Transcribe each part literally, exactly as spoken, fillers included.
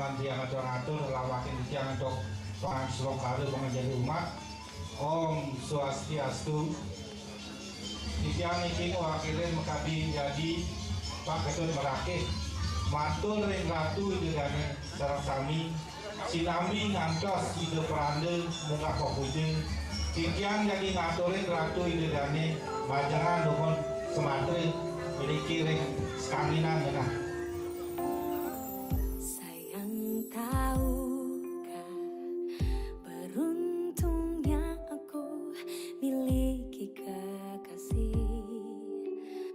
Tiang atur-atur lawakin tiang untuk pangan selok kali menjadi umat. Om Swastiastu. Tiang niki wakilin mekabi jadi Pak Ketut Merakit. Matur ring Ratu Ida Dane sareng sami, sinambi ngantos Ida Peranda munggah pepuja. Tiang jadi ngaturin Ratu Ida Dane majengan dumun sematra, iriki ring sekanginan genah. Sayang, tahukah, beruntungnya aku miliki kekasih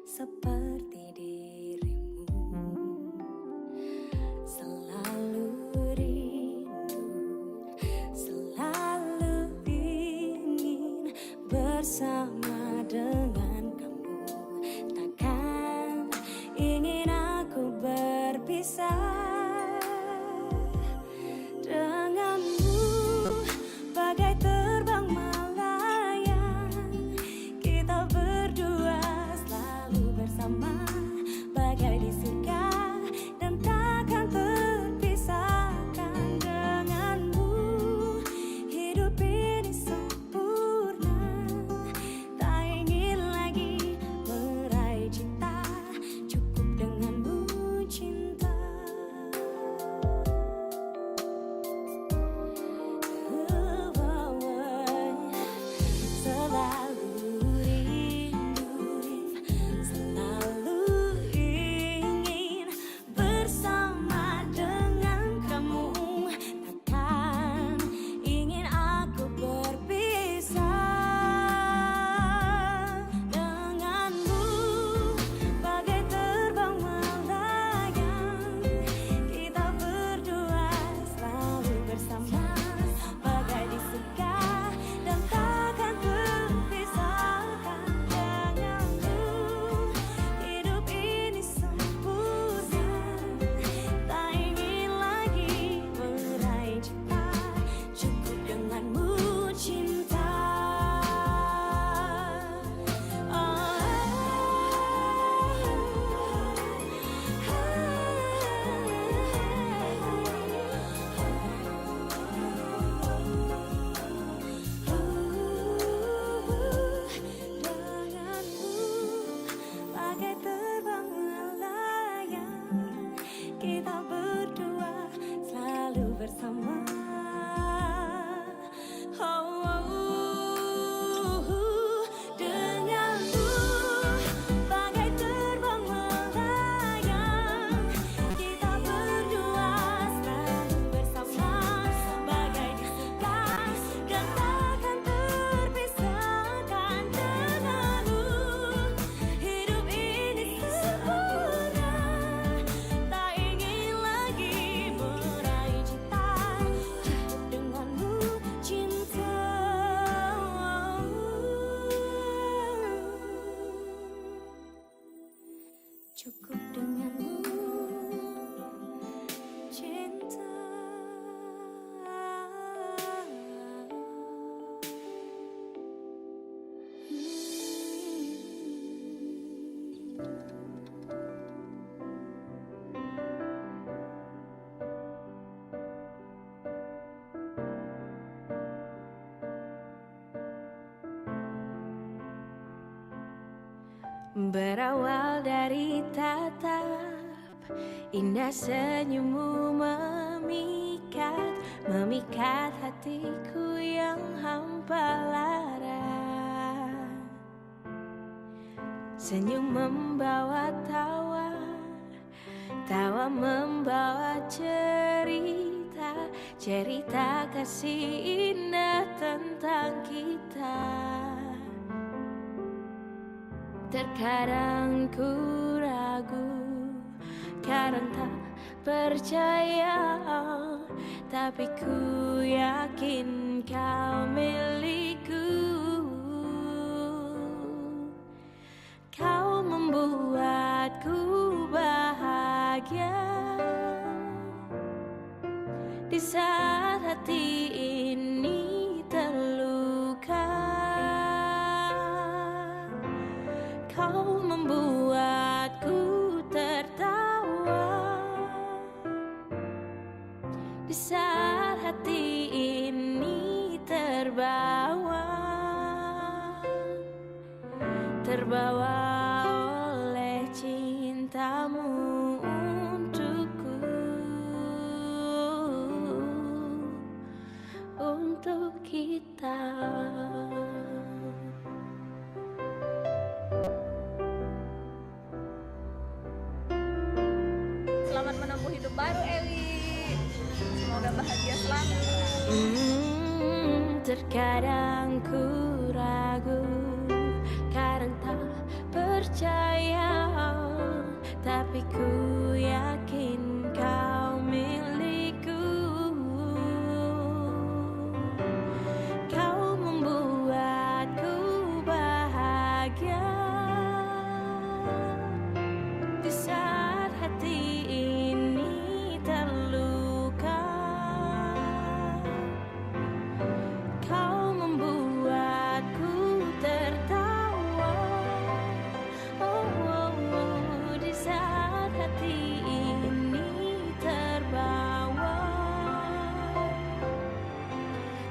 seperti dirimu. Selalu rindu, selalu ingin bersama dengan kamu. Takkan ingin aku berpisah denganmu, bagai terbang melayang. Kita berdua selalu bersama, bagai di surga, dan takkan terpisahkan denganmu. Hidup ini sempurna, tak ingin lagi meraih cinta, cukup denganmu, cinta. Selalu rindu, selalu ingin bersama dengan kamu. Takkan ingin aku berpisah denganmu, bagai terbang melayang. Kita berdua selalu bersama, bagai di surga, dan takkan terpisahkan denganmu. Hidup ini sempurna, tak ingin lagi meraih cinta, cukup denganmu, cinta. Denganmu, bagai terbang melayang, kita berdua selalu bersama. Oh, oh, oh, denganmu, bagai terbang melayang, kita berdua selalu bersama, bagai di surga, dan takkan terpisahkan denganmu. Hidup ini sempurna, tak ingin lagi meraih cinta, cukup denganmu, cinta. Cukup denganmu, cinta. Berawal dari tatap, indah senyummu memikat, memikat hatiku yang hampa lara. Senyum membawa tawa, tawa membawa cerita, cerita kasih indah tentang kita. Terkadang ku ragu, kadang tak percaya, tapi ku yakin kau milikku. Kau membuatku bahagia di saat hati ini terluka. Kau membuatku tertawa cintamu untukku, untuk kita. Selamat menempuh hidup baru, Ewi. Semoga bahagia selalu. Hmm, terkadang ku ragu karena tak percaya, tapi ku yakin kau milikku. Kau membuatku bahagia di saat hati ini terluka. Kau membuatku tertawa. Oh, oh, oh, di saat hati ini terbawa,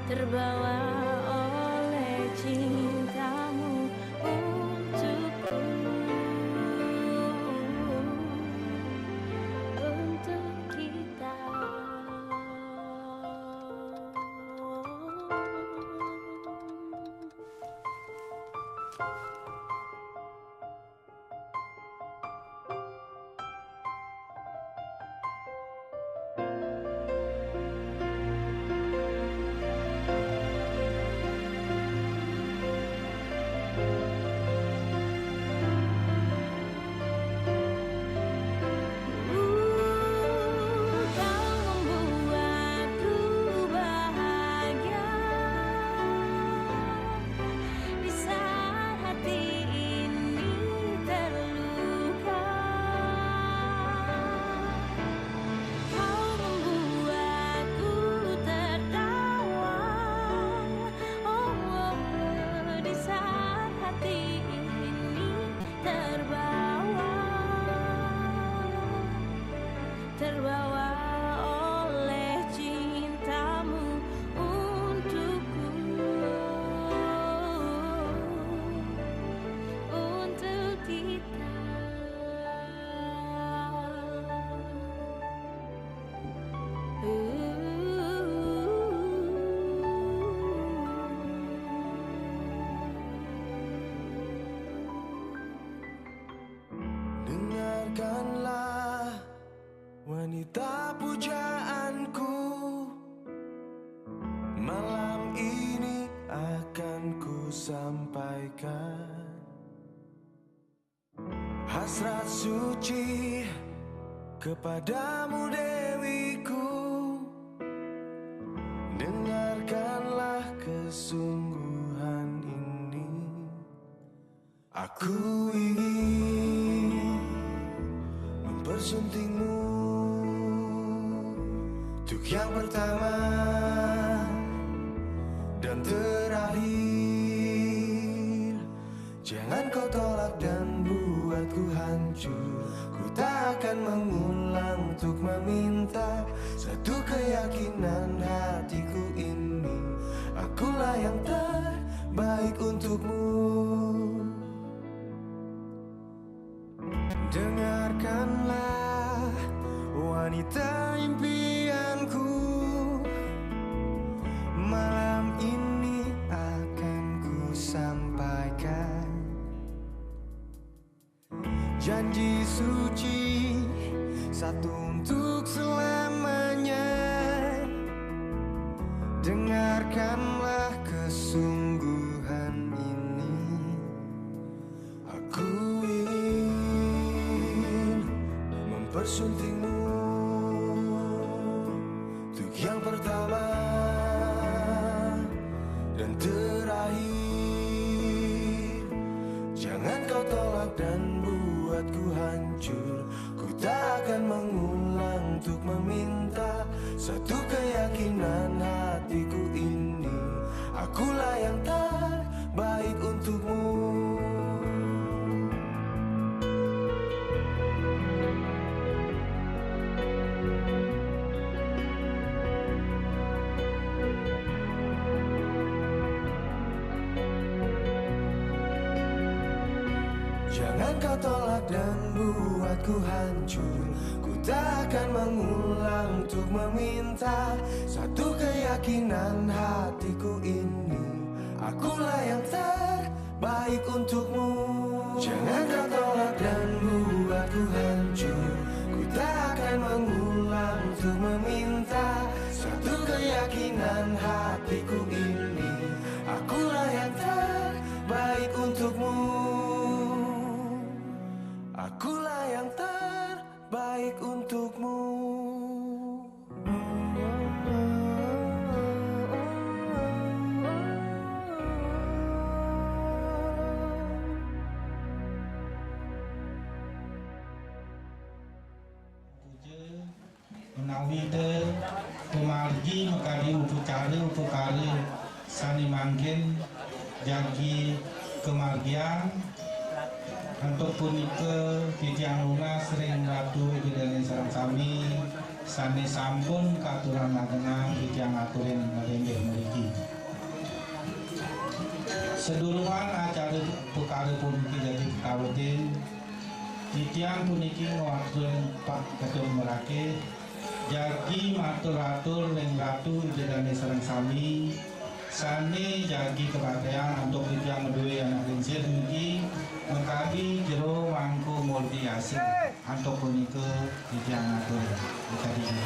terbawa oleh cintamu untukku, untuk kita. Kau membuatku bahagia di saat hati ini terluka. Kau membuatku tertawa. Oh, oh, oh, di saat hati ini terbawa, terbawa oleh cintamu untukku, untuk kita. Dengarkanlah, wanita pujaanku, malam ini akan ku sampaikan hasrat suci kepadamu, Dewiku. Dengarkanlah kesungguhan ini. Aku ingin mempersuntingmu untuk yang pertama dan terakhir. Jangan kau tolak dan buatku hancur. Ku tak akan mengulang untuk meminta satu keyakinan hatiku ini. Akulah yang terbaik untukmu. Dengarkanlah, wanita impianku, malam ini akan ku sampaikan janji suci, satu untuk selamanya. Dengarkanlah kesungguhan ini. Aku ingin mempersuntingmu untuk yang pertama dan terakhir. Jangan kau tolak dan buatku hancur. Ku tak akan mengulang untuk meminta satu keyakinan hatiku ini. Akulah yang terbaik untukmu. Jangan Engkau tolak dan buatku hancur. Ku tak akan mengulang untuk meminta satu keyakinan hatiku ini. Akulah yang terbaik untukmu. Jangan kau tolak dan buatku hancur. Ku tak akan mengulang untuk meminta satu keyakinan hatiku ini. Akulah yang terbaik untukmu. Akulah yang terbaik untukmu. Puja menawi te pamargi makadi upakara-upakara sane mangkin jagi kamargiang. Antuk punika titiang nunas ring Ratu Ida Dane sareng sami sane sampun katurang agengan titiang aturin ring inggih mriki. Sadurungan acara upakara puniki jagi kawetin, titiang puniki ngwaturin pak kedung merakih jagi matur-atur ring Ratu Ida Dane sareng sami sane jagi kabaktean antuk titiang madue anak lingsir niki makadi Jero Mangku Murti Asih. Antuk punika titiang matur makadi jero.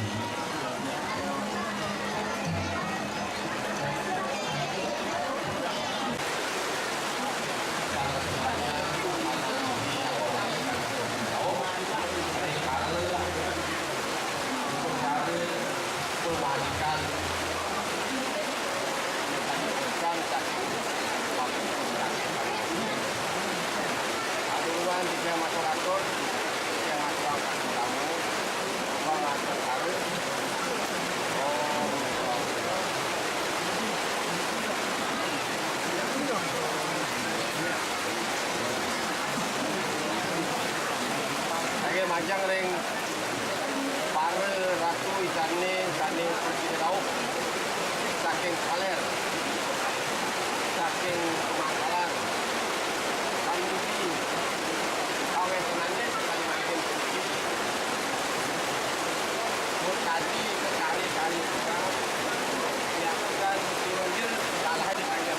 Aduh, Wan, titiang matur-atur, titiang matur-atur tamu, Wan, matur-atur. Oh, lagi majang ring para ratu idane sane sugih rauh saking Kaler, saking Pemangkalan, sanuju kaweh penanjak sakali mangkin puniki. Murkadi kekari-kari putra, diaturkan sinunggil salah di tangga.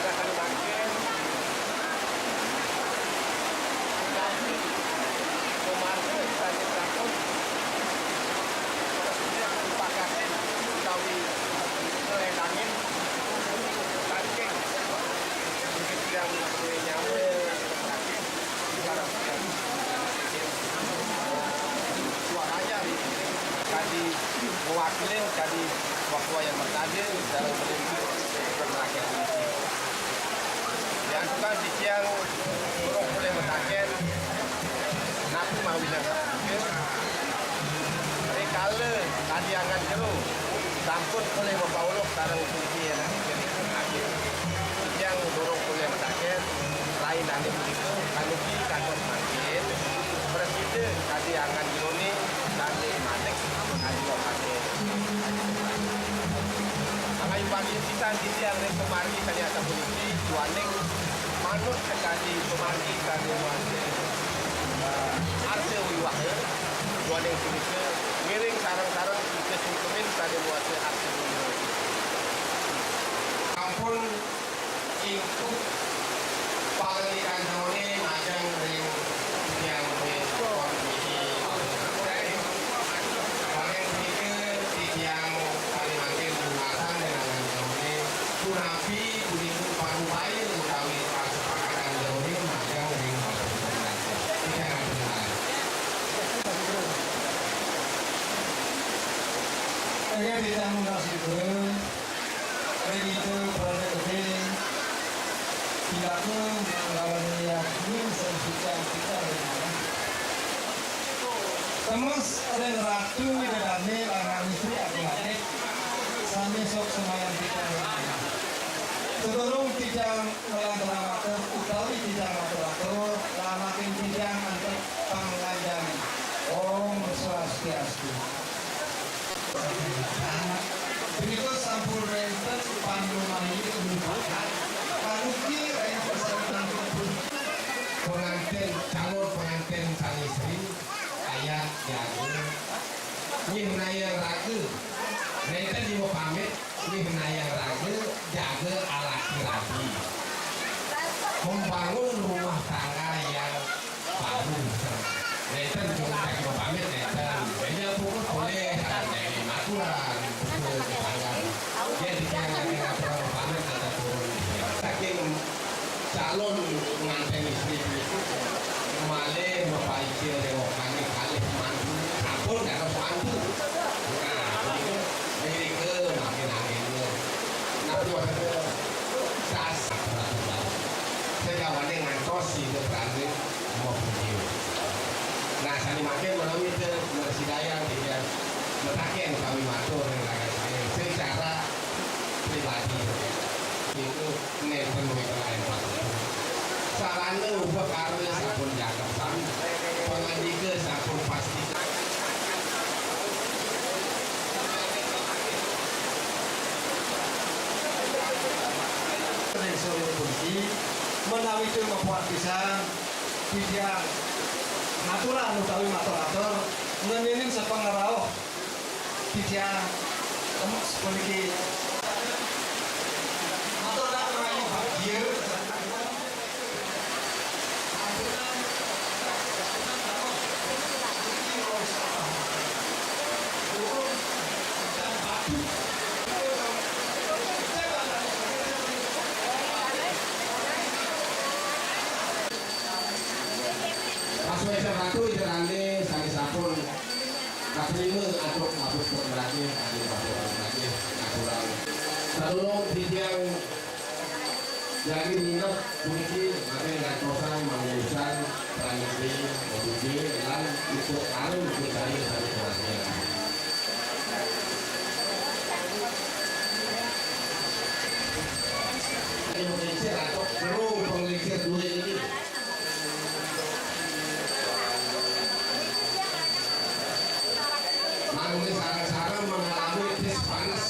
Sakali mangkin, Utawi ngelendangin saking yang sakit. Suaranya tadi mewakilin tadi waktu yang bertanya dalam merinci pemakaian. Diantukan titiang durung polih mataken, napi mawinan sapunika. Rikala kadi angan jero sampun polih mapauluk sareng puniki anak titiang, titiang durung polih mataken, rahinané punika, anugi kantos mangkin, prasida kadi angan jerone, dane manik, kadi lohane. Mangayuban pisan titiang ring pamargi kadi asapuniki, duaning manut sakadi pamargi kadi wantah, eh, arsa wiwaha, duaning punika ngiring sareng-sareng ika sungkemin kadi wantah arsa wiwaha. Ampun ingkup pangandikan jerone majeng ring titiang ring Paling punika titiang kalimatin pungkasan dengan jerone, punapi punika upaya utawi kasepakatan jerone majeng ring paputusan. Titiang ampun. Inggih, titiang nunas ipun. Ring Ida Pradé Gedé, pinaka nglawan yadnya sing suci kita ring manah. Temes ring Ratu Ida Dané lan Istri Agung Atik, sané sok semayan kita ring manah. Sadurung titiang nglanturang atur utawi titiang matur-atur, lamakin titiang antuk panglanjang. Om Swastiastu. Punika sampun wénten panumayan dumadak, panuki ring pasertan pun. Pengantin, calon pengantin sang istri, ayat jaga. Nyih nayang raga. Nenten di pamit, nyih nayang raga, jaga alaki rabi. Membangun rumah tangga yang baru. Nenten cuma tak mau pamit, nenten. Jadi aku pun boleh, dari Madura, betul, tetangga. Dia di sana, dia pernah mau pamit, nenten turun. Saking calon pengantin istri itu, malih mapaica rewokane kalih mantu, sampun dados mantu. Nah, ini ke makin angin. Nah, itu maksudnya sas. Sejawane ngantos sida prane mapuji. Nah, sane mangke menawi te mresidayang tiga metaken kami matur ring rakyat saya secara pribadi. Itu nenten wekalayan. Sarana upakara sampun jangkep sami. Pangandika sampun pasti. Ring sore puniki, menawi te mapuat pisan, titiang ngaturan utawi matur-atur ngeninin sapangrauh titiang puniki. Matur nuwun, Pak. Iya. Paswécan ratu, ida dané sané sampun katrima antuk mabus pun raja, adi mabus pun raja, ngaturang. Sadurung titiang jagi nginep puniki, mangke ngantosang mangusan praniti, mabuji, lan untuk arung budaya sané keluarga. Ini penglingsir atau perlu penglingsir duit ini. Manggih sareng-sareng mengalami tis panas.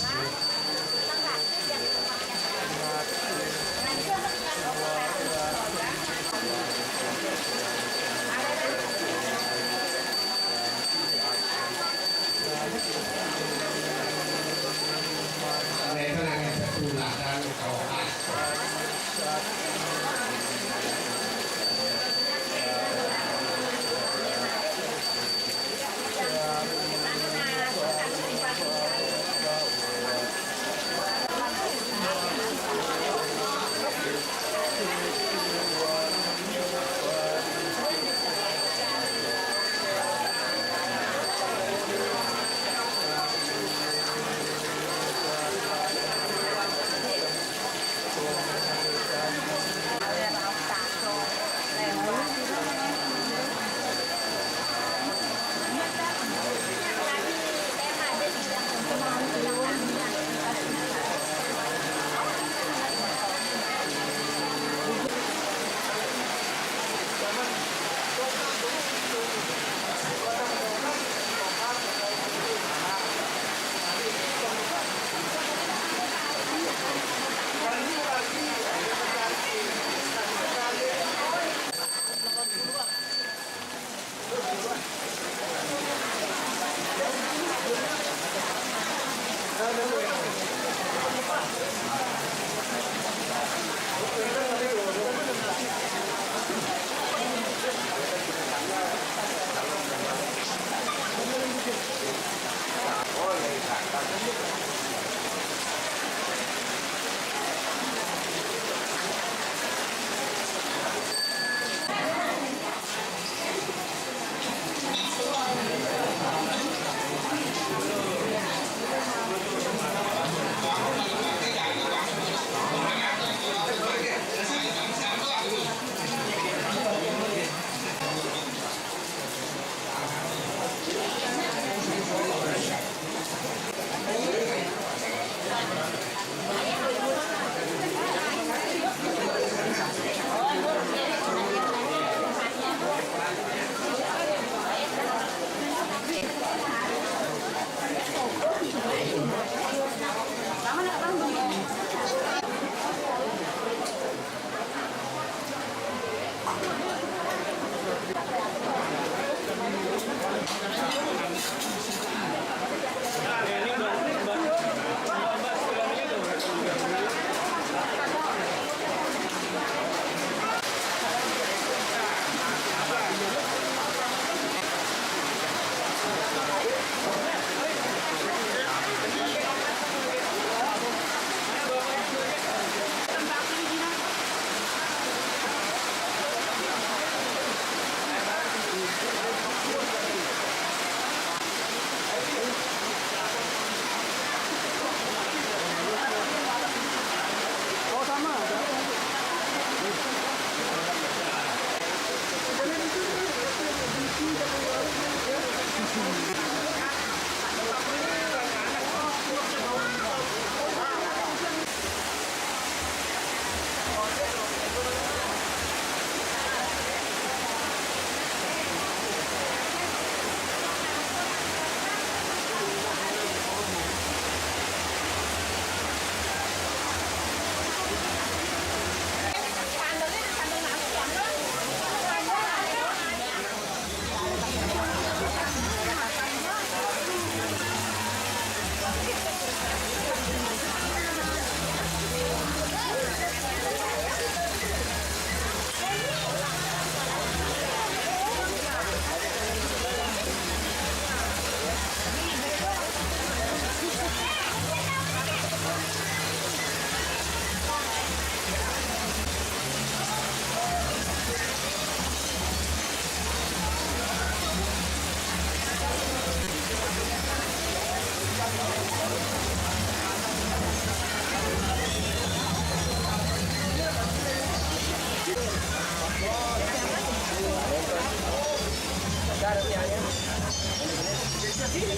Takat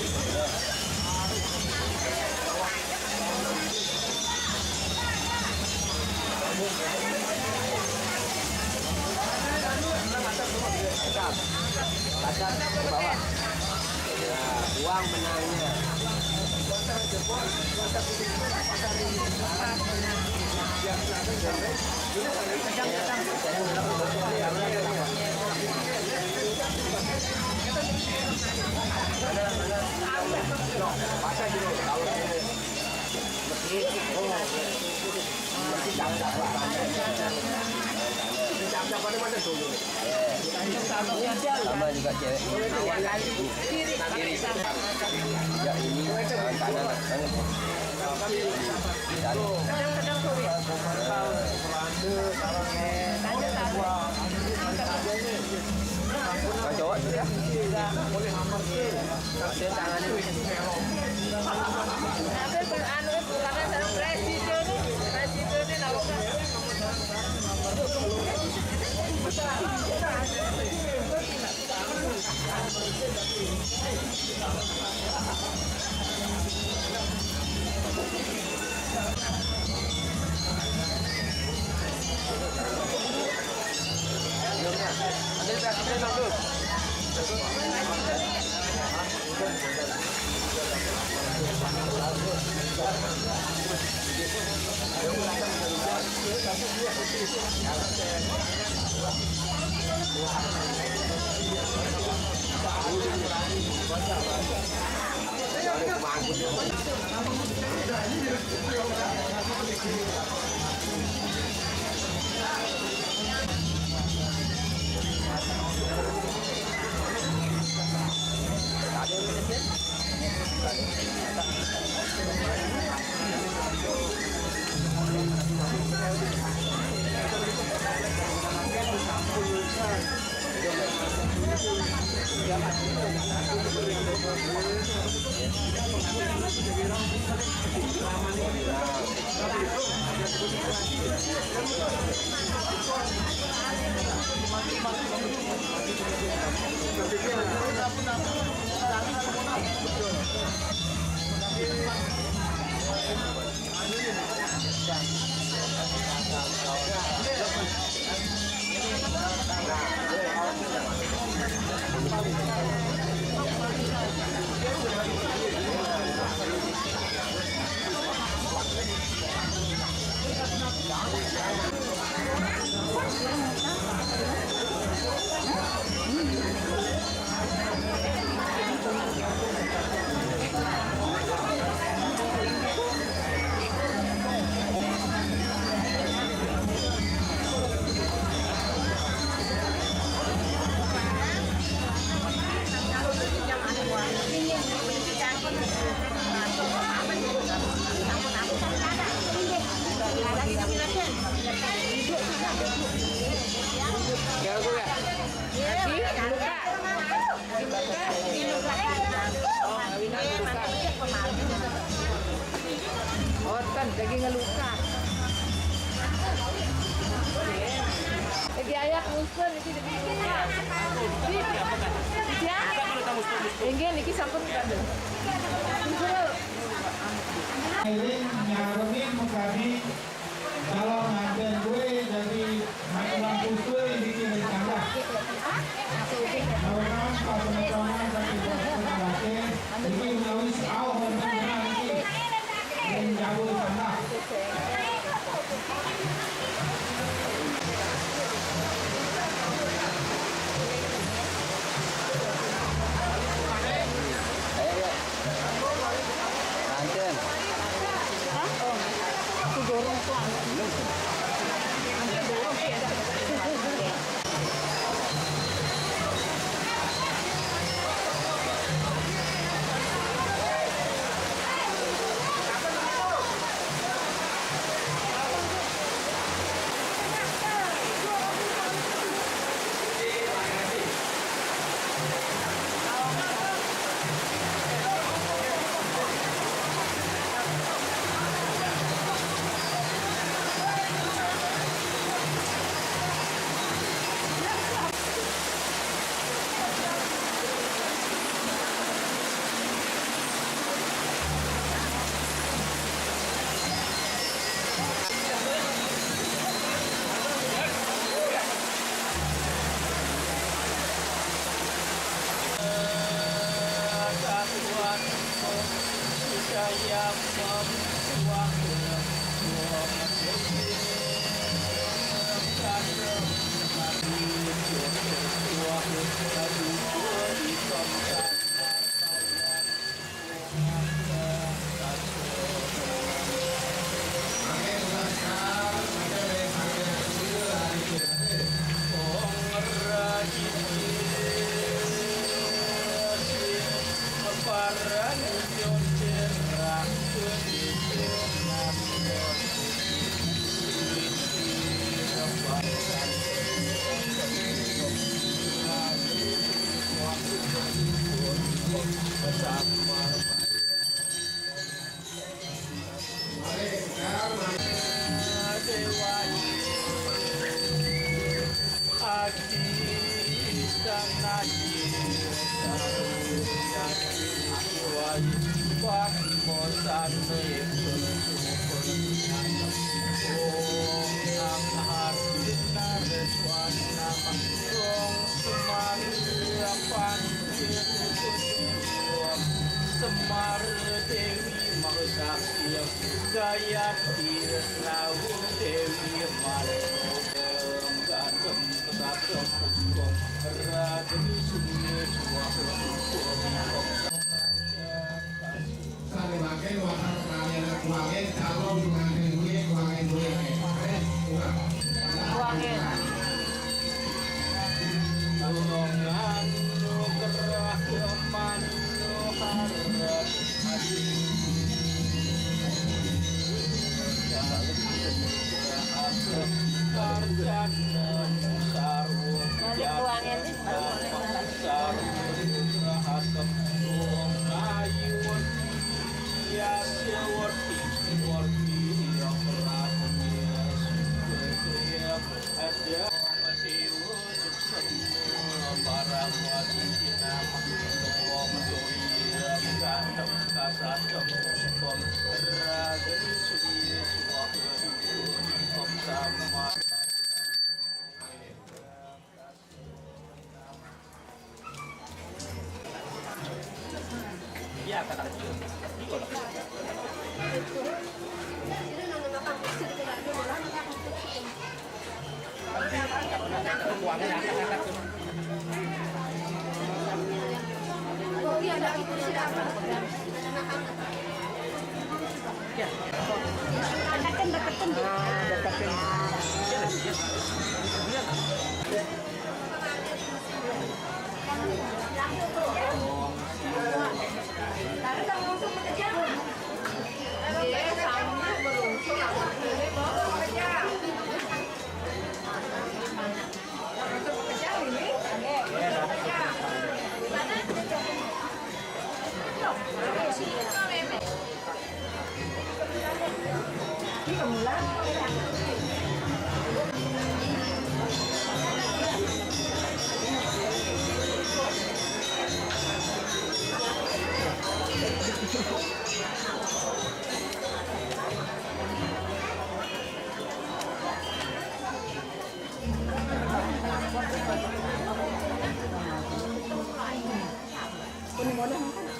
ke bawah. Ya, buang benangnya. Sama juga cewek ini. Kiri. Ya, ini tangan kanan. Kalau cowok sudah? Ada tangan ini. Apa anu itu karena saya presiden, presiden lalu kan. Oten, daging ngeluka. Lagi ayat musuh niki daging ngeluka. Ya? Inggih niki sampun. Iring nyarungin mukabi kalau nganten gue jadi matuan kusui bikin tambah. Kalau nang pas teman-teman tapi bikin ngawis au niki. Ayo, yuk. Manten. Hah? Oh. Aku dorong tuh. Belum. Aku dorong sih ada. Saling makin, watak kalian kuangin, kalau dengan duit, kuangin duit. Kuangin. Balik kuangin.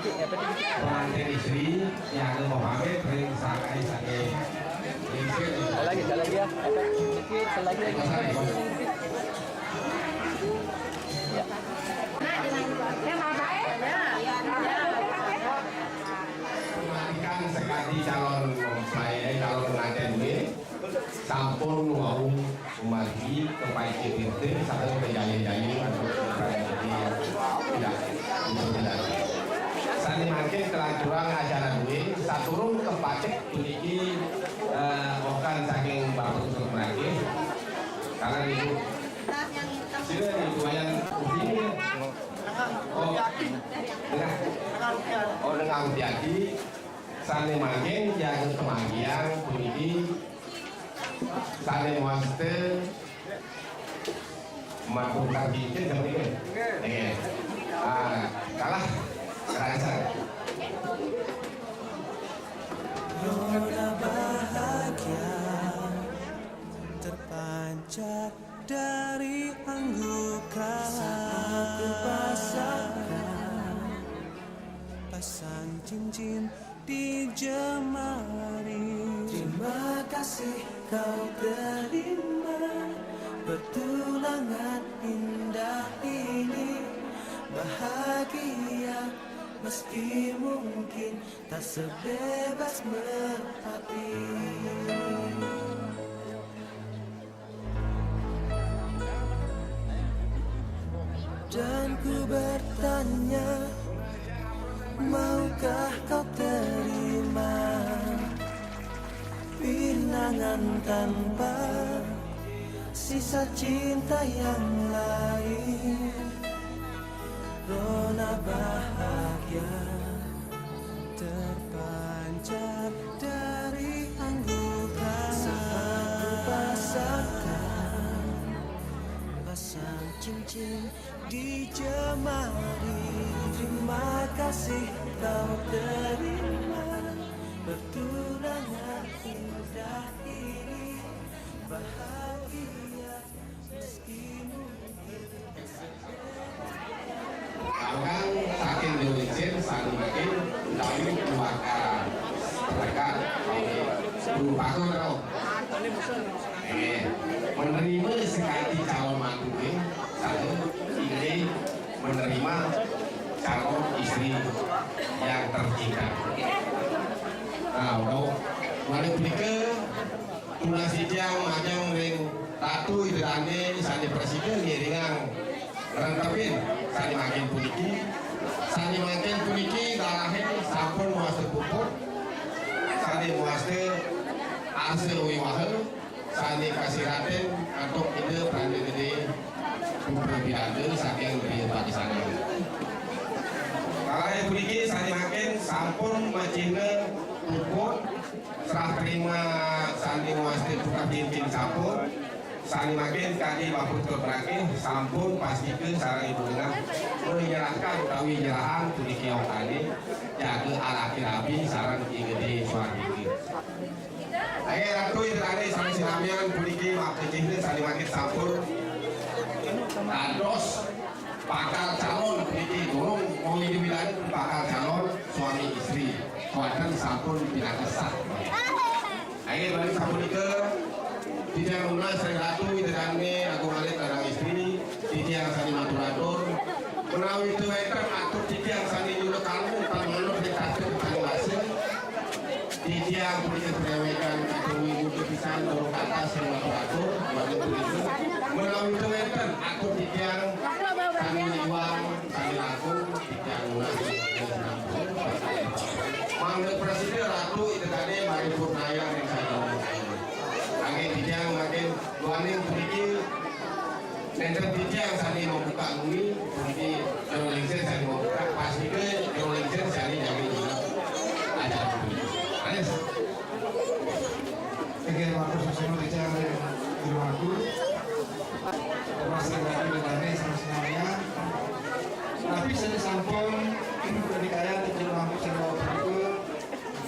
Pengantin istri yang mau pamit ring sakai saking. Sekali lagi, sekali lagi ya. Sedikit, sekali lagi. Matikan sekali calon mempelai, calon pengantin ini. Sampun wau umargi kepaiki tirti saking kejaya-jaya untuk tidak tidak. Sani mangkin kelancuran acara duwe saturung kepacik puniki eh, okan saking bapak untuk mangkin. Karena ibu sini ibu yang sini. Oh, dengan oh dengan hati-hati. Sani mangkin jaga kemanggian puniki Sane muaste matur kagingin jam ini. Nggih. Ah, kalah kerasa. Roda bahagia terpancar dari angguk saat ku pasangkan pasang cincin di jemari. Terima kasih kau terima pertunangan indah ini. Bahagia meski mungkin tak sebebas merpati. Dan ku bertanya, maukah kau terima pinangan tanpa sisa cinta yang lain? Rona bahagia terpancar dari angguk saat ku pasangkan pasang cincin di jemari. Terima kasih kau terima pertunangan indah ini. Bahagia meski mungkin Bahkan saking Indonesia saling makin utawi keluarga mereka berupa kau. Eh, menerima sekali calon mantu eh, satu ini menerima calon istri yang tercinta. Nah, untuk mana berikut Tunas titiang majeng ring Ratu Ida Dane sane prasida ngiringang rentepin sane mangkin puniki. Sane mangkin puniki dalahe sampun muaste puput. Sane muaste arsa wiwaha sane kasiratin antuk Ida Pranda Gede putra Piranda saking Griya Padesana. Kalahe puniki sane mangkin sampun macihna puput. Serah terima sani wasti tukah cincin sampun. Sani makin kadi baput keberake sampun pastika sareng ibu tengah menyerahkan utawi nyerahan puniki okane jaga alaki rabi sareng I Gede Suwardike. Ayo ratu ida dane sareng sinamian puniki makecihne sani makin sampun dados bakal calon puniki durung mau idu bakal calon suami istri. Kuaten sampun pinaka sah. Ayo balik sapunika titiang nunas ring ratu ida dane agung alit larang istri titiang sani matur atur menawi itu wenten atur titiang sani nyuda kalmu pan manut ring kata sani masing titiang punika penewekan kata wiwuda pisan durung atas ring matur atur bagi punika menawi itu wenten atur titiang sani iwang sani langkung Mangda prasida ratu ida dane mari purnaya ring sadaya. Angge titiang makin duaning puniki nenten titiang sane mau buka nguni puniki jero lengser sane mau buka pastika jero lengser sane jaga juga acara puniki. Anes. Oke, waktu sesungguh bicara di rumahku. Masih lagi di mana sama semuanya. Tapi saya sampun kenikaya tidak mampu saya bawa buku.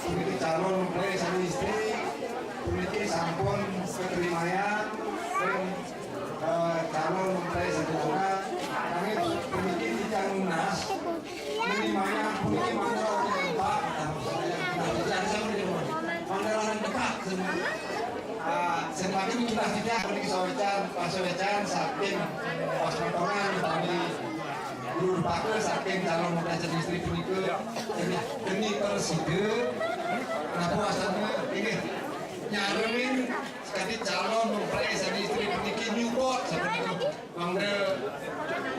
Ini calon mempelai sama istri. Ini sampun keterimanya dan eh, calon mempelai sama anak. Kami ini tidak lunas. Ini mana ini Ya, puniki sawecan, pasawecan saking Pasematonan utawi Guru Pake saking calon mempelai istri punika. Geni, geni prasida, napa wastane, inggih, nyarengin sakadi calon mempelai istri puniki nyupport sapunika. Mangda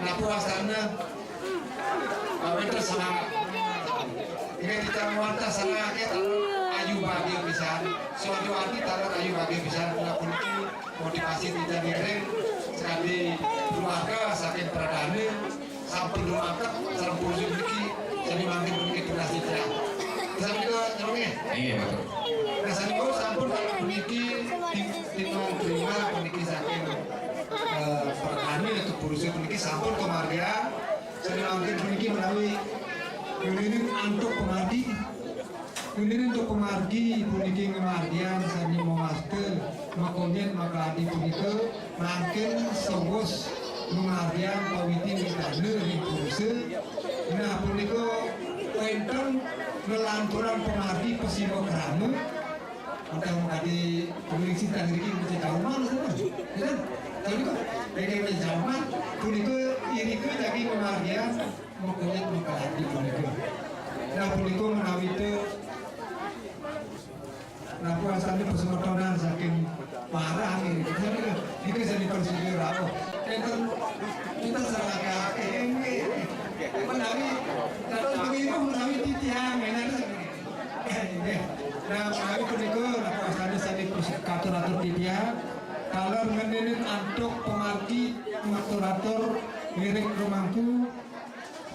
napa wastane, eh, wenten semangat. Inggih, titiang wantah sareng akeh taler ayu bagia pisan. Sewadi-wadi taler ayu bagia pisan. Kula puniki motivasi titiang ngiring sakadi keluarga saking pradana sampun dumaket sareng purusa puniki, sami mangkin puniki tugas titiang. Sami kula nggih. Inggih, matur. Nah, sampun puniki di, di terima puniki saking, eh, pradana atau purusa puniki sampun kamargiang. Sami mangkin puniki menawi ngeninin antuk pamargi. Ngeninin antuk pamargi puniki ngamargiang sami mawasta makonyet makaladi punika mangkin sawus ngamargiang pawiti widana ring purusa. Nah, punika wenten ngelanturang pamargi pasiwa krama. Entah mengadi pemilik sitah ngriki mesti jauman, saudara. Ya kan? Tahu juga? Bagi mesti jauman. Punika irika jagi pemargian makonyet makaladi punika. Nah, punika menawita napa wastane pasemetonan saking parah nggih. Kita seni persisir rawuh. Enten, kita serahkan. Menawi, dados pengibuh menawi titiang, enak. Nggih. Nah, menawi punika, napa wastane sami katur-atur titiang, taler ngeninin antuk pamargi, matur-atur, ngiring rumangku,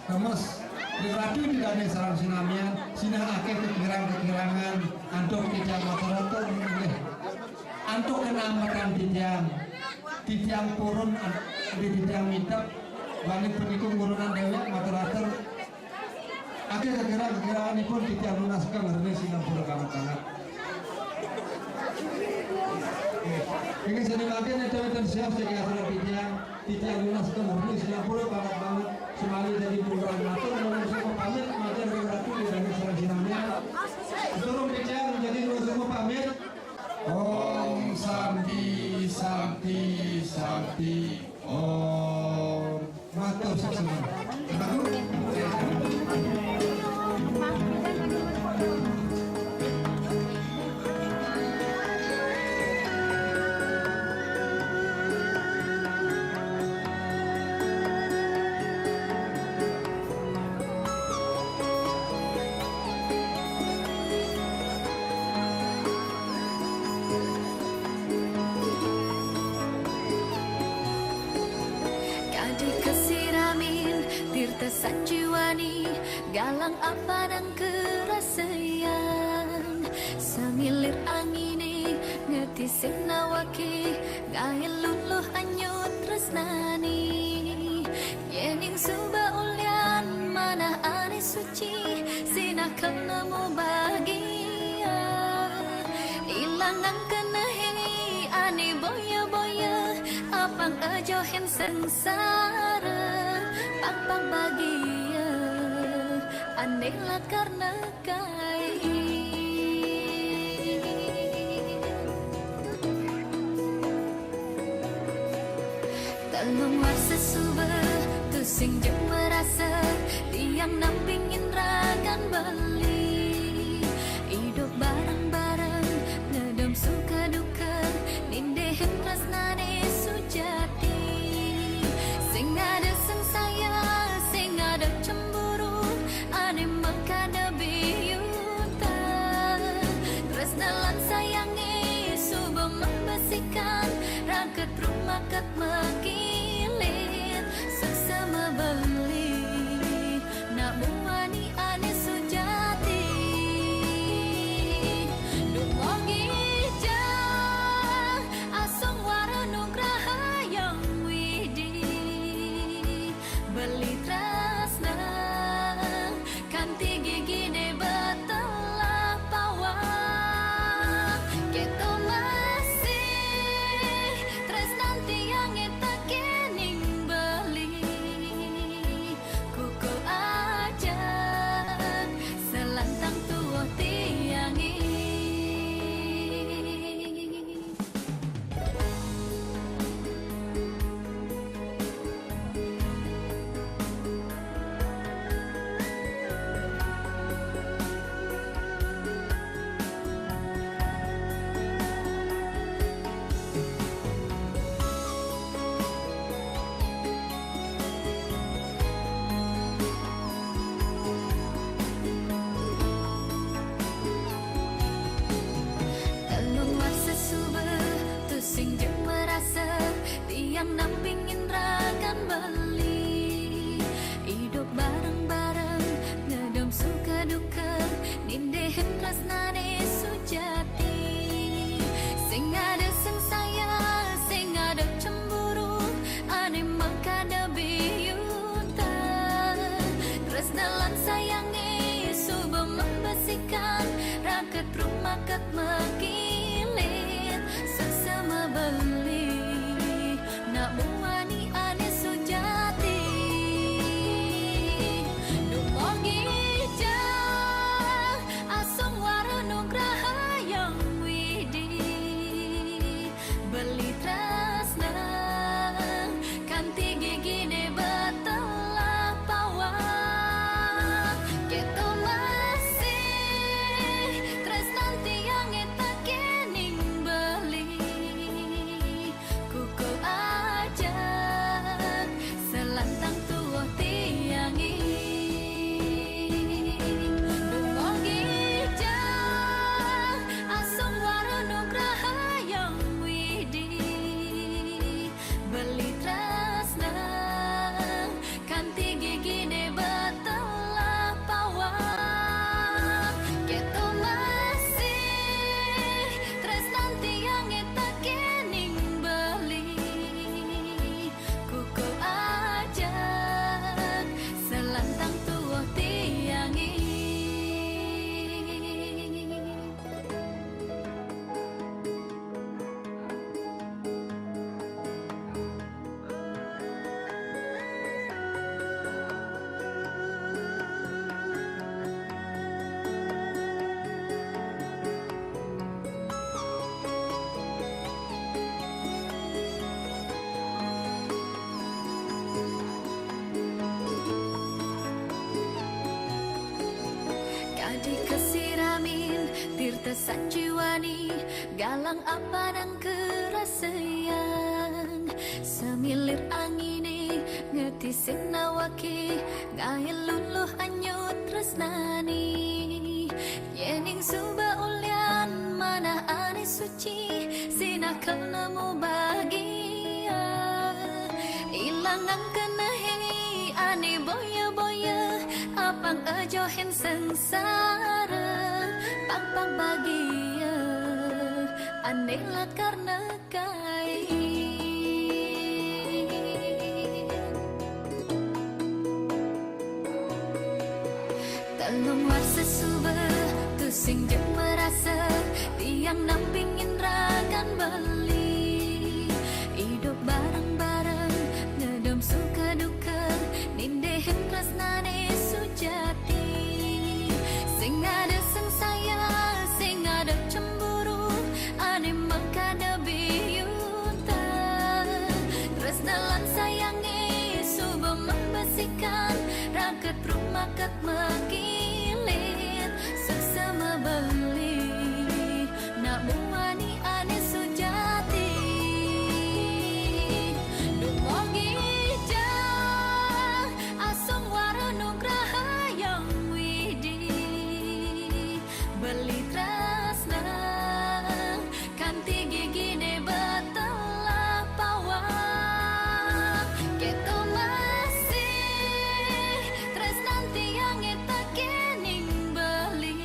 lemes, ring Ratu Ida Dané sareng sinamian, sinah akéh kekirang-kekirangan, antuk titiang matur-atur, nggih. Antuk kenametan titiang, titiang purun, an-, di titiang mintep, balik punika ngurunan déwék, matur-atur, Akéh kekirang-kekiranganipun titiang nunas kang rene sinampura banget-banget. Inggih, sané mangkin nénten wénten sios saking atur titiang, titiang nunas kang rene sinampura banget-banget. Sumali dadi pungkaran matur, nunas suka pamit, matur ring Ratu Ida Dané sareng sinamian. Durung titiang dadi nunas suka pamit. Om Santi, Santi, Santi. Oh, matur suksma. Kadi kasiramin tirta sanjiwani, galang apanang karasayan. Samilir anginé ngeti sing nawake, ngaé luluh anyut tresnani. Yéning suba ulian manah ané suci, sinah kena mubagia. Ilangang kenehé ané boya-boya, apang ajohin sengsara, pang-pang bagia, ané lakar nekai. Telung warsa suba, tusing ja marasa, tiang nampingin ragan beli. Idup bareng-bareng, ngedem suka duka, nindihin tresnané sujati. Sing ada sengsaya, sing ada cemburu, ané makada biyuta. Tresna lan sayangé suba mabesikan, raket rumaket makilit, sesama beli, nak muani ané sujati. Dumugi jang asung wara nugraha Hyang Widhi, beli tresna kanti giginé batelah pawang. Kéto masih tresnan tiangé tekéning beli. pingin rakan beli. Idup bareng-bareng, ngedem suka duka, nindehin tresnane sujati. Sing ada sengsaya, sing ada cemburu, ane mengkada biyuta. Tresna lan sayange suba membesikan, raket rumaket mekilit, sesama beli. Nak muani ane sujati. Dumogi ja asung wara nugraha Yang Widi. Beli tresna kanti gigine betelah pawang. Keto masih tresnan tiange tekening beli. Kuku aja selantang tuah tiangi. Dumogi ja asung wara nugraha Yang Widi. Beli tresna kanti gigine betelah pawang. Keto masih tresnan tiange tekening beli. Kuku ajak selantang tuah tiangi. Kadi kasiramin tirta sanjiwani, galang apanang karasayan. Samilir angine ngetisin awake, ngae luluh anyut tresnani. Yening suba ulian manah ane suci, sinah kena mubagia. Ilangang kenehe ane boya-boya, apang ajohin sengsara, pang-pang bagia ane lakar nekai. Telung warsa suba, tusing jeg marasa, tiang nang pingin rakan beli. Idup bareng-bareng, ngedem suka duka, nindehin tresnane sujati. Sing ada sengsaya, sing ada cemburu, ane mengkada biyuta. Tresna lan sayange suba membesikan, raket rumaket mekilit, sesama beli. Nak muani ane sujati. Dumogi ja asung wara nugraha Yang Widi. Beli tresna kanti gigine betelah pawang. Keto masih tresnan tiange tekening beli.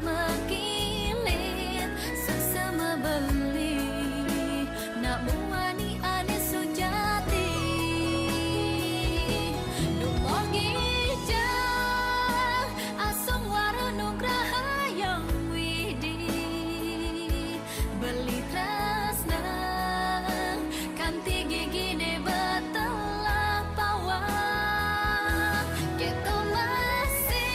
Mekilit sesama beli, nak muani ane sujati. Dumogi jang asung wara nugraha yang widi. Beli tresna kanti gigine betelah pawang. Keto masih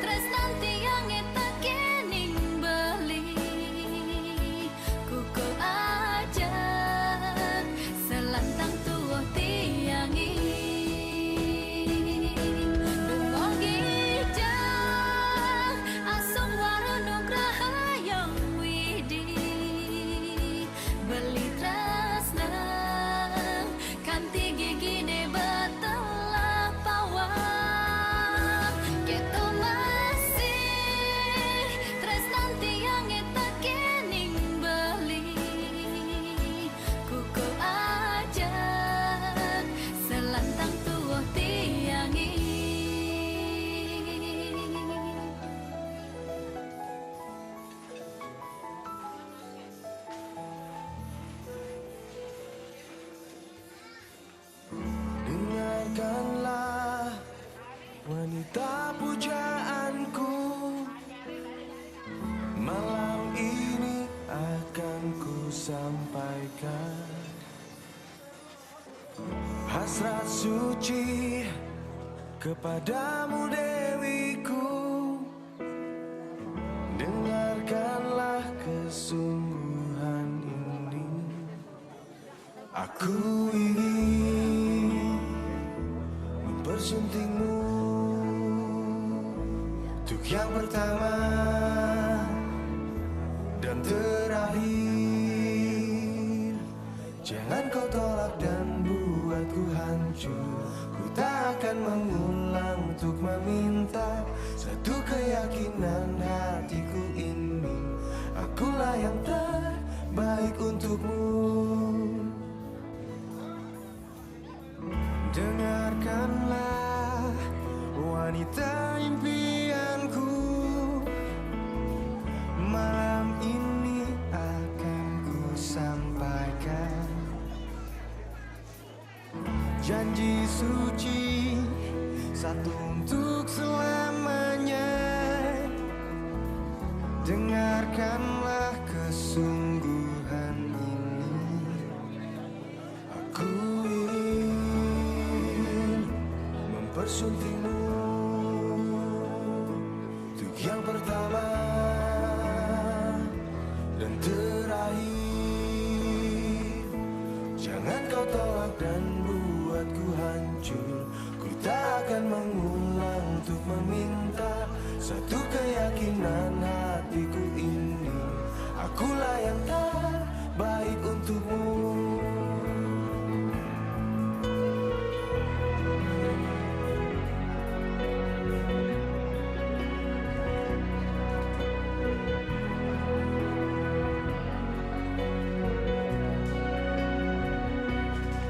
tresnan tiange tekening beli. Kuku aja selantang tuah tiangi. Dumogi jang asung wara nugraha yang widi. Beli tresna kanti gigine betelah pawang. Keto masih tresnan tiange tekening beli. Kuku aja selantang tuah tiangi. Dengarkanlah wanita pujaanku. Malam ini akan ku sampaikan hasrat suci kepadamu, Dewiku. Dengarkanlah kesungguhan ini. Aku ingin mempersuntingmu untuk yang pertama dan terakhir. Jangan kau tolak dan buatku hancur. Ku tak akan mengulang untuk meminta satu keyakinan hatiku ini. Akulah yang terbaik untukmu. Dengarkanlah wanita impianku. Malam ini akan ku sampaikan janji suci satu untuk selamanya. Dengarkanlah kesungguhan ini. Aku ingin mempersuntingmu untuk yang pertama dan terakhir. Jangan kau tolak dan buatku hancur. Ku tak akan mengulang untuk meminta satu keyakinan hatiku ini. Akulah yang terbaik untukmu.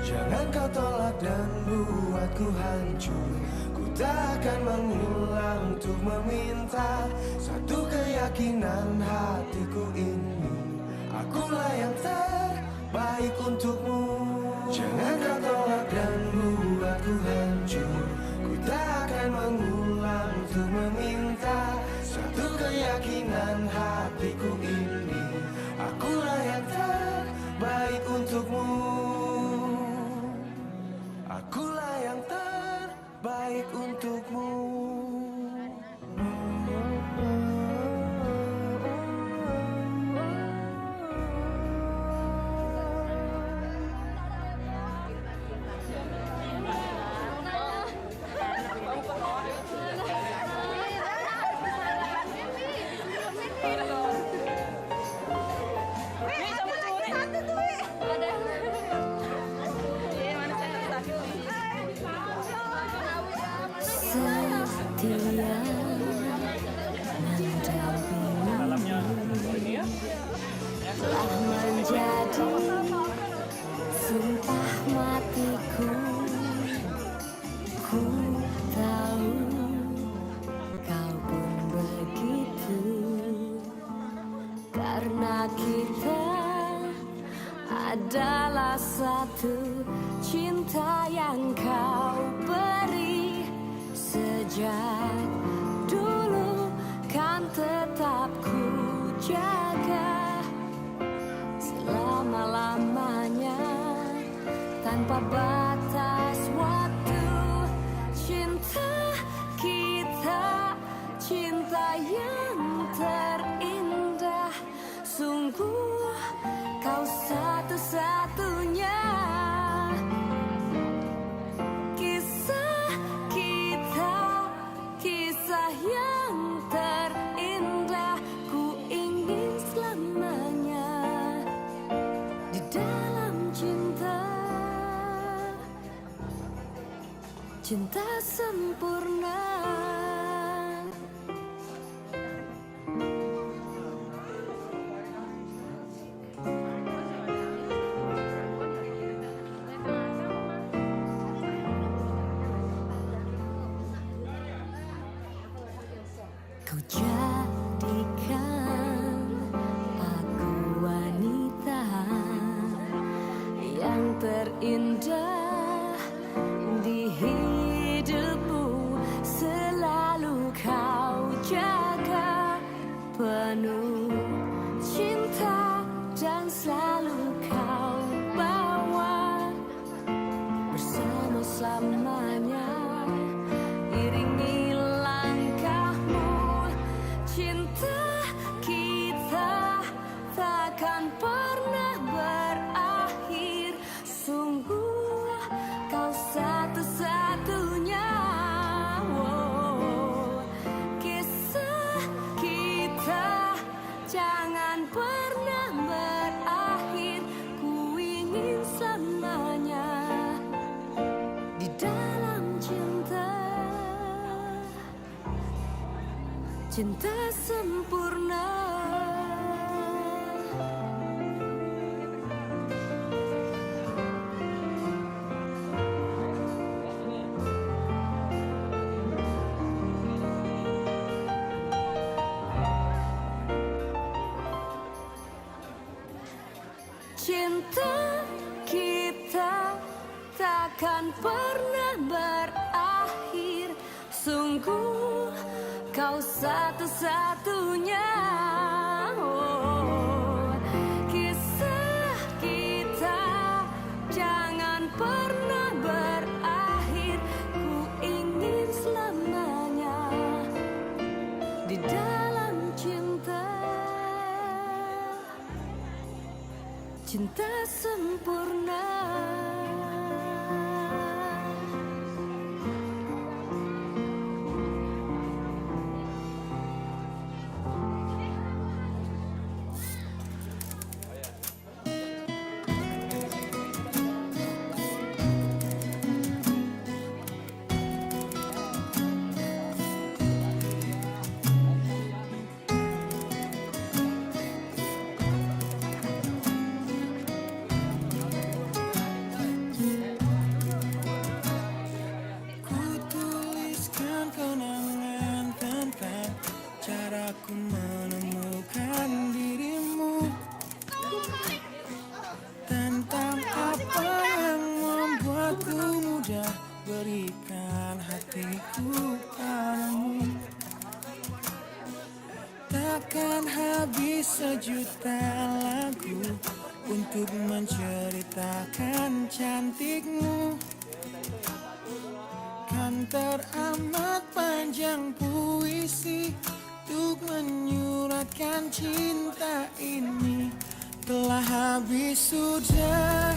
Jangan kau tolak dan buatku hancur. Ku tak akan mengulang untuk meminta satu keyakinan hatiku ini. Akulah yang terbaik untukmu. Jangan kau tolak dan buatku hancur. Ku tak akan mengulang untuk meminta satu keyakinan hatiku ini. Akulah yang terbaik untukmu. Akulah yang terbaik untukmu. Adalah satu cinta yang kau beri sejak dulu, kan tetap ku jaga selama-lamanya, tanpa batas waktu. Cinta kita, cinta yang terindah. Sungguh kau satu-satunya. Kisah kita, kisah yang terindah. Ku ingin selamanya di dalam cinta, cinta sempurna. Kau jadikan aku wanita yang terindah di hidupmu. Selalu kau jaga penuh cinta dan selalu kau bawa bersama selamanya. Iringi langkahmu, cinta kita takkan pernah berakhir. Sungguh kau satu-satunya. Oh, kisah kita jangan pernah berakhir. Ku ingin selamanya di dalam cinta, cinta sempurna. Cinta kita takkan pernah berakhir. Sungguh kau satu-satunya. Oh, kisah kita jangan pernah berakhir. Ku ingin selamanya di dalam cinta, cinta sempurna. Ku tuliskan kenangan tentang caraku menemukan dirimu, tentang apa yang membuatku mudah berikan hatiku padamu. Takkan habis sejuta lagu untuk menceritakan cantikmu. Kan teramat panjang puisi untuk menyuratkan cinta ini. Telah habis sudah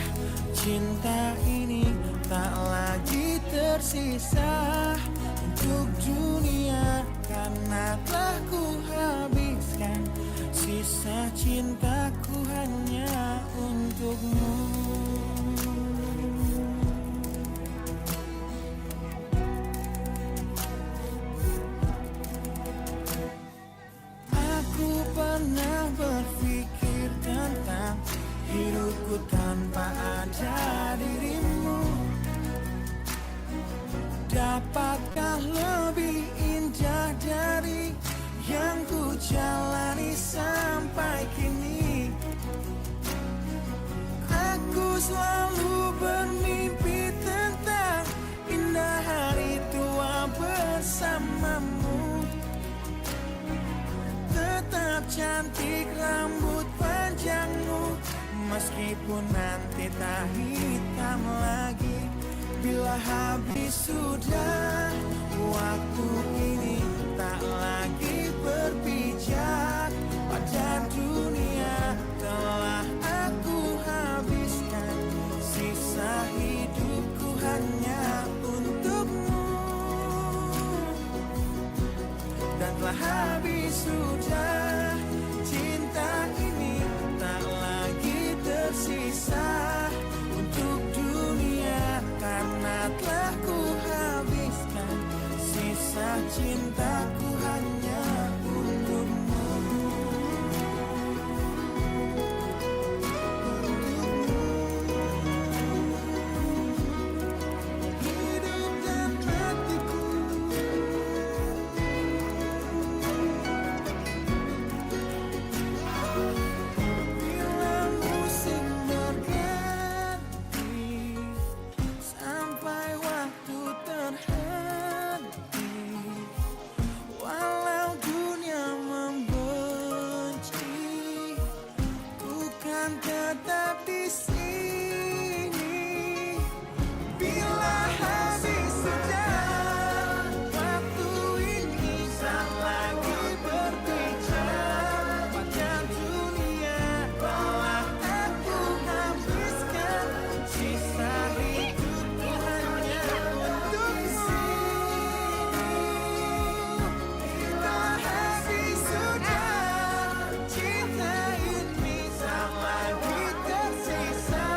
cinta ini, tak lagi tersisa untuk dunia, karena telah ku habiskan sisa cintaku hanya untukmu. Aku pernah berpikir tentang hidupku tanpa ada dirimu. Dapatkah lebih indah dari yang ku jalani sampai kini? Selalu bermimpi tentang indah hari tua bersamamu. Tetap cantik rambut panjangmu, meskipun nanti tak hitam lagi. Bila habis sudah, waktu ini tak lagi berpijak. Pada dunia telah aku habiskan, sisa hidupku hanya untukmu. Dan telah habis sudah, cinta ini tak lagi tersisa untuk dunia, karena telah ku habiskan, sisa cintaku hanya untukmu. Hidup dan matiku. Bila musim berganti, sampai waktu terhenti, walau dunia membenci, ku kan tetap di sini. Bila habis sudah, waktu ini tak lagi berbicara. Pada dunia telah aku habiskan, sisa hidupku hanya untukmu. Bila habis sudah, cinta ini tak lagi tersisa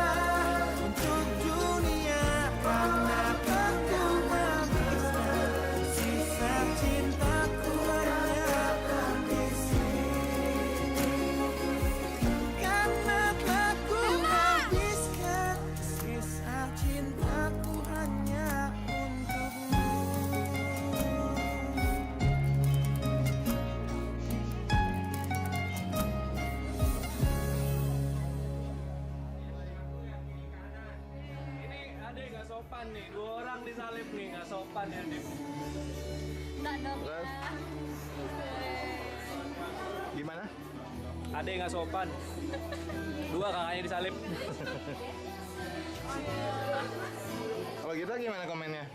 untuk dunia, karena telah ku habiskan, sisa cintaku hanya di sini. Karena telah ku habiskan, sisa cintaku hanya untukmu. Ini ada nggak sopan nih, dua orang disalib nih, nggak sopan ya, Dim. Enggak dong ya. Gimana? Ada nggak sopan. Dua kakaknya disalib. Kalau kita gimana komennya?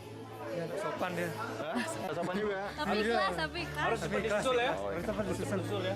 Ya, nggak sopan dia. Hah? Nggak sopan juga. Tapi ikhlas, tapi ikhlas. Harus seperti susul ya. Harus apa disusul? Susul ya.